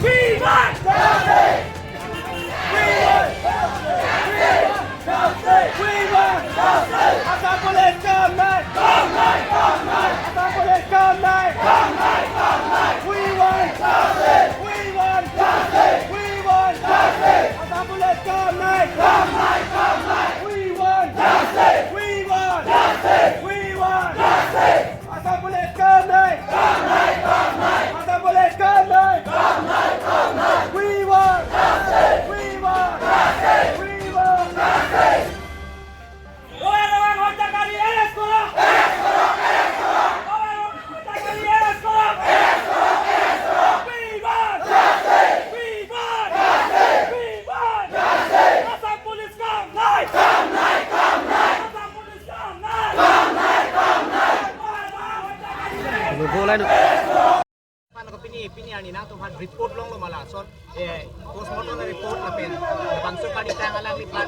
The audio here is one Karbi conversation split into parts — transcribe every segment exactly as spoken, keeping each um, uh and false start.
We want justice! We want justice! We want justice! Assam Police, come now! Come now! Come now! Assam Police, come now! Come now! Come now! We want justice! We want justice! We want justice! Assam Police, come now! Come now! Come now! We want justice! We want justice! We want justice! Assam Police, come now! Come now! Come now! Assam Police, come now! Come now! Come now! We want justice! We want justice! We want justice! Royal Royal Hoitakari, arrest koro! Arrest koro! Arrest koro! Royal Royal Hoitakari, arrest koro! Arrest koro! Arrest koro! We want justice! We want justice! We want justice! Assam Police, come now! Come now! Come now! Assam Police, come now! Come now! Come now! Royal Royal Hoitakari, arrest koro! Logo lain. Pan ko pini, pini arni nangtum aphan report longlo ma lason, eh, postmortem report lapen bangso kali tang alangliphan,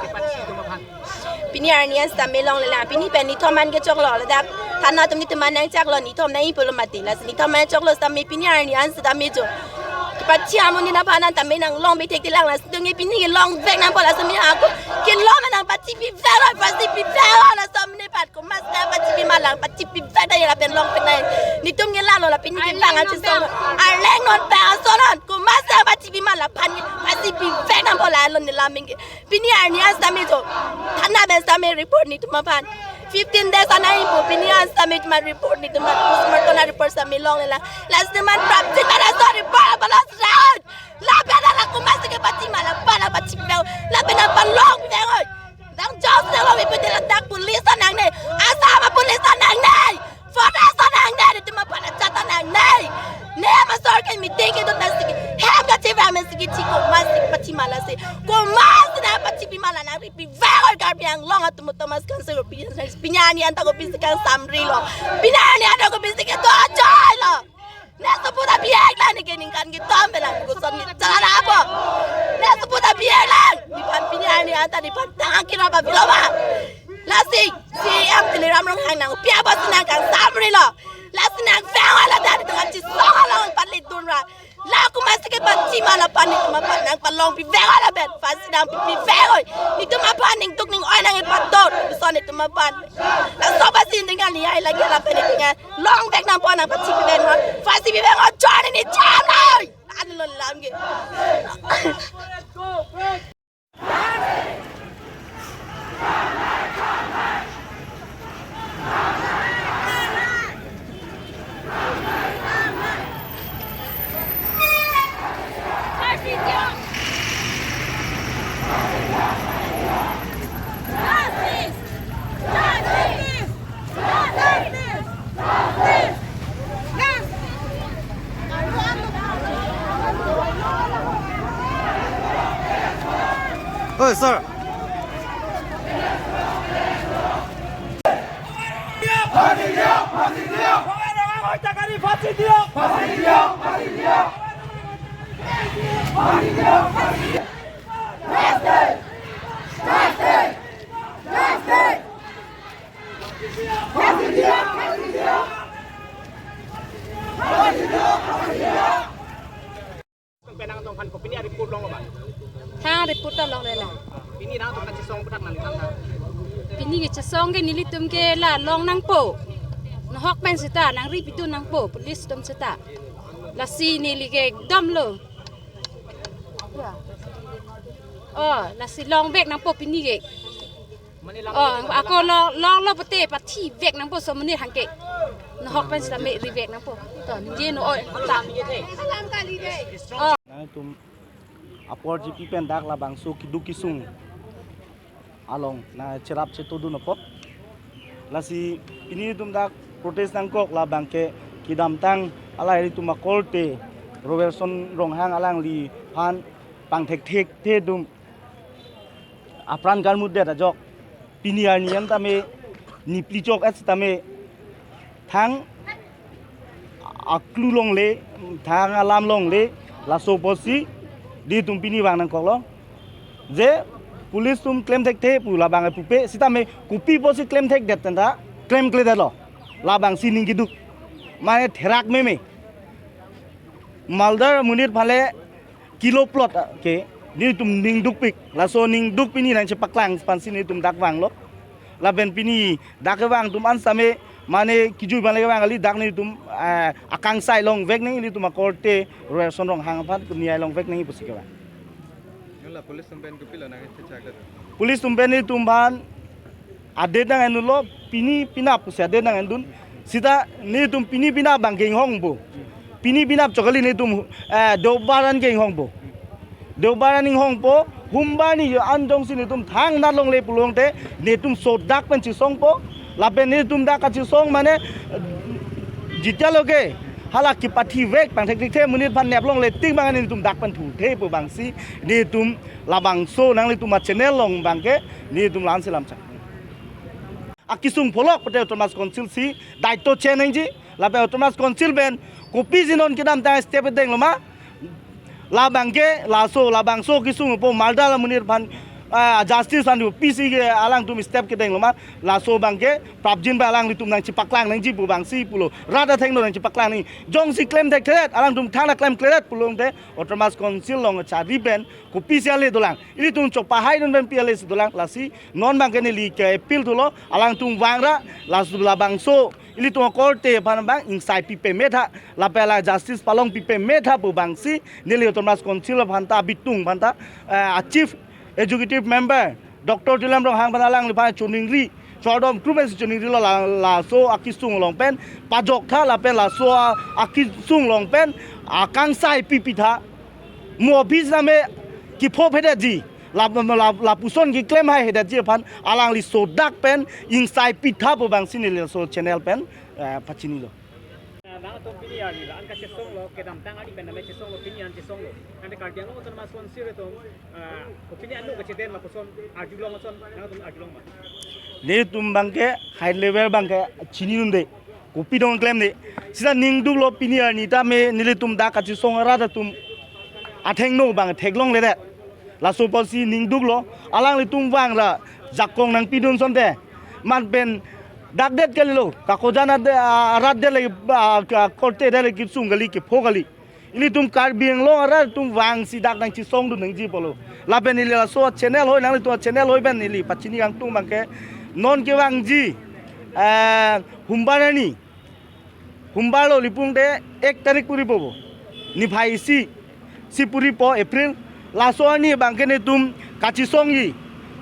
kepatsi atum aphan. Pini arni an sitame longlelang, pini pen nithom an kechoklo, ladak thana atum nelitum aphan nangchaklo, nithom nangji pulo mati, lasi nithom an choklo sitame pini arni an sitame jo. Kepatsi amonit aphan an tame nanglong bethek tilang, lasi nelitum ke pini kelong vek nangpo, lasi pini ako kelong nangpachipi vek, pachipi vek, lasi amonit pat komat nangpachipi ma lang, pachipi vek ta ya lapen long vek nang. Nelitum ke lalo la pini kevang an chisong. Arleng non vek ason non. Komat nangpachipi ma la aphan ke pachipi vek nangpo la alon ne laming ke. Pini arni an sitame jo. Thana pen sitame report nelitum aphan. Fifteen days an nangji pu pini an sitame nelitum aphan report nelitum aphan postmortem report sitame longlelang. Lasi nelitum aphan prapjin pada so report apa last round. Lapen la komat si kepachi ma la aphan la pachi vek. Lapen la aphan long vek oi. Dang jos ne lo ipi de ladak police ta nangne. Assam police ta nangne. Forest ta nangne, nelitum aphan ajat ta nangne. Ne masor ke meeting kedo ta siki. Hem kachevang me siki chiko mas siki pachi ma lasi. Komat si nangpachipi ma la nangripi vek oi Karbi Anglong atum Thomas Council of Peace. Pini arni an ta kopisi kangsamri lo. Pini arni an ta kopisi kedo ajoy lo. Ne sopo ta bihek lang, ne ke ningkan ketom pe lang, koson ne chala na apo. Ne sopo ta bihek lang. Nephan pini arni an ta nephan tang kira ba bilo ba. Lasi, C M Tuliram Ronghang nang pi apotsi nangkangsamri lo. Lasi nangvang hala ta nelitum kachisong along pali dun ra. La komat si kepachi ma la aphan nelitum aphan nangpalongpi vek hala pen. Phansi nangpipi vek oi. Nelitum aphan ning duk ning oi nangkepadot. Koson nelitum aphan. Laso phansi ning kali ai lagi lapen nelitum ke long vek nangpo nangpachipi vek non. Phansi pi vek non chor ne cham nai. Ani lo lam ke. Oi, sir. Phansi diyo! Phansi diyo! Phansi diyo! Phansi diyo! Phansi diyo! Phansi diyo! Phansi diyo! Justice! Justice! Justice! Phansi diyo! Phansi diyo! Phansi diyo! Phansi diyo! Penang tong kan ko pini report long ba? Tha report ta longlelang. Pini nangtum kachisong puthak nang tang. Pini kachisong ke nelitum ke la long nangpo. Nahok pen seta nangripi dun nangpo police atum seta. Lasi neli ke ekdom lo. Ya. Oh, lasi long vek nangpo pini ke. Oh, ako long, longlo pute pathi vek nangpo so monit hangke. Nahok pen seta me ri vek nangpo. To, ningje non oi. Ta. Oh. Nangtum apor jipi pen dak labangso keduk kesung along nangcherap chetodun apot. Lasi pini nelitum dak protest nangkok labang ke kedamtang alai nelitum akorte Robertson Ronghang alangliphan pangthekthekthe atum apran karmutdet ajok. Pini arni an tame, nipli chok et sitame, thang aklu longle, thang alam longle, laso apotsi, nelitum pini vang nangkoklo. Je, police atum klemthekthe pu labang pupe, sitame, kopi apotsi klemthekdet tangte, klemkledetlo. Labangsi ning keduk. Mane therak meme. Maldar amonit aphan le kilo plot ke nelitum ning dukpik. Laso ning duk pini nangchepaklang aphansi nelitum dak vanglo. Lapen pini dak kevang atum an same mane kejui aphan le kevang kali, dak nelitum, eh, akangsai longvek nangji, nelitum akorte Roelson Ronghang aphan kuniai longvek nangji pusi kevang. Nula police atum pen kopilo nangkechak det? Police atum pen nelitum aphan adet nang-endunlo, pini penap pusi adet nang-endun. Seta nelitum pini penap abangke inghongpo. Pini penap chokali nelitum, eh, Deobar an ke inghongpo. Deobar an inghongpo, Humbar ni an jongsi nelitum thangnat longle pulote nelitum sodak pen chesongpo. Lapen nelitum dak kachesong mane, eh, jitaloke hala kepathivek pangthekthekthe amonit aphan nep longle tik abang nelitum dak pen thuthe pu abangsi nelitum labangso nanglitum achannel along abangke nelitum la-ansi lamchak. Akesung pholok pute Autonomous Council si daito che nangji, lapen Autonomous Council pen kopisi non kedamtang step kedenglo ma, labangke laso labangso kesungpo maldar amonit aphan, ah, justice aphan kopisi ke alangtum step kedenglo ma, laso abangke prapjin pen alanglitum nangchepaklang nangji pu abangsi pulo, rat athengno nangchepaklang nangji. Jongsi klem thekthedet, alangtum thangta klemkledet pulote Autonomous Council along chari pen kopisi ale dolang. Ilitum chopahai dun pen pi ale si dolang, lasi non abangke neli ke-appeal thulo, alangtum vangra, laso labangso ilitum akorte aphan abang ingsai pi pame tha, lapen la justice palong pi pame tha pu abangsi neli Autonomous Council aphanta, bitung aphanta, eh, a Chief Executive Member Doctor Tuliram Ronghang aphan alangliphan choningri, chordom group si choningrilo, la, laso akesung along pen pajok tha, lapen laso a, akesung along pen akangsai pipi tha. Mo office name kepho phedetji, la, la, lapuson keklem hai hedetji aphan alangli sodak pen ingsai pi tha pu abangsi neli laso channel pen, eh, pachinilo. Nangtum pini arni la-an kachesonglo, kedamtang arni pen name chesonglo, pini an chesonglo. Ante Karbi Anglong Autonomous Council atum, ah, kopine anu kachedeng ma koson arjulong ason, nangtum arjulong ma? Nelitum abangke high level abangke chinidunde, kopi dong klemde. Seta ning duklo, pini arni tame nelitum dak kachesong arat atum athengno abang theklongledet. Laso apotsi ning duklo, alanglitum vangra jakong nangpidun asonte. Man pen dak det kalilo, kakojan ade, ah, arat det lagi, ah, ka-, korte det lagi kesung kali, kepho kali. Ilitum Karbi Anglong arat atum vangsi dak nangchesongdun nangji pulo. Lapen neli laso channel hoi, nanglitum channel hoi pen neli pachini kangtung abangke, non kevangji, eh, Humbar arni, Humbar lo, lipung te ek tarik puripo bo. Niphai isi si puripo April. Laso arni abangke netum kachesongji.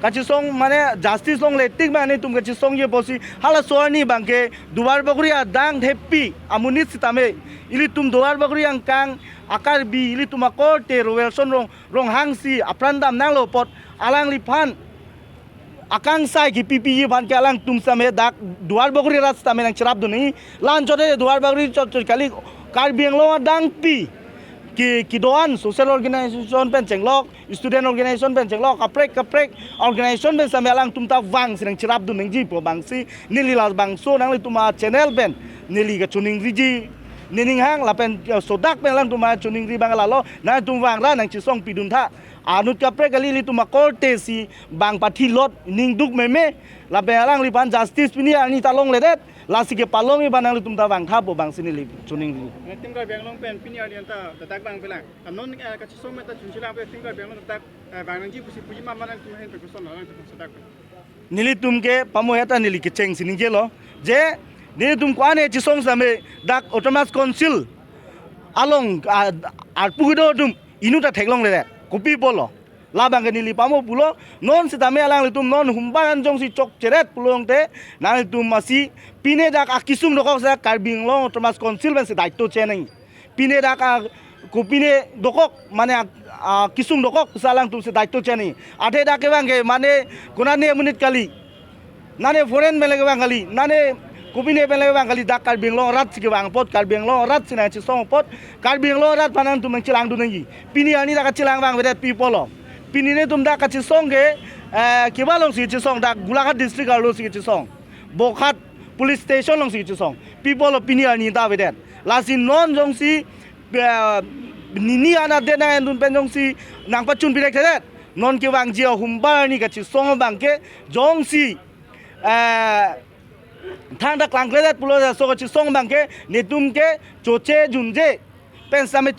Kachesong mane justice longle tik abang netum kachesongji pusi. Halaso arni abangke Duar Bagori adang thepi amonit sitame, ilitum Duar Bagori angkang a-Karbi, ilitum akorte Roelson Rong, Ronghang si apran damnanglo apot alangliphan akangsai kepipiji aphan ke alangtum sitame dak Duar Bagori arat sitame nangcherapdun nangji. La-an chot te Duar Bagori chot chot kali, Karbi Anglong adang pi ke, kedo-an social organization pen chenglok, student organization pen chenglok, kaprek kaprek organization pen sitame alangtum ta vangsi nangcherapdun nangji pu abangsi neli labangso nanglitum a-channel pen neli kachoningriji, nening hang lapen, eh, sodak pen alangtum achoningri abang lalo, nangtum vangra nangchesongpidun tha. Anut kaprek kali, ilitum akorte si bang pathi lot, ning duk meme, lapen alangliphan justice pini arni ta longledet, lasi kepalongji aphan nanglitum ta vangtha pu abangsi neli choningri. Nangtum Karbi Anglong pen pini arni anta dadak vangvelang. Anon, eh, kachesong meta chunchelang pen nangtum Karbi Anglong dadak, eh, vang nangji pusi puji ma ma nangtum ahin pen koson alangtum sodak pen? Nelitum ke pamo heta neli kechengsi ningjelo, je nelitum ko-an chesong sitame dak Autonomous Council along, ah, arpu kedo atum inut ta theklongledet. Kopi pulo? Labangke neli pamo pulo, non sitame alanglitum non Humbar an jongsi chokcheret pulote, nanglitum masi pine dak akesung dokok seta Karbi Anglong Autonomous Council pensi daito che nangji. Pine dak a, kopine dokok, mane a, akesung dokok seta alangtum si daito che nangji. Athe dak kevang ke mane konane amonit kali, nane foreign pen le kevang kali, nane kopine pen le kevang kali, dak Karbi Anglong arat si kevang apot, Karbi Anglong arat si nangchesong apot, Karbi Anglong arat aphan nangtum nangchelangdun nangji. Pini arni dak kachelang vangvedet, pi pulo? Pini netum dak kachesong ke, eh, keba alongsi chesong, dak Golaghat district arlo si chesong, Bokhat police station alongsi chesong. Pi pulo pini arni ta avedet? Lasi non jongsi, eh, nini an adet nang-endun pen jongsi nangpachun pirek thedet, non kevangji a-Humbar arni kachesong abangke jongsi, eh, thangta klangkledet pulo, laso kachesong abangke netum ke choche junje pen sitame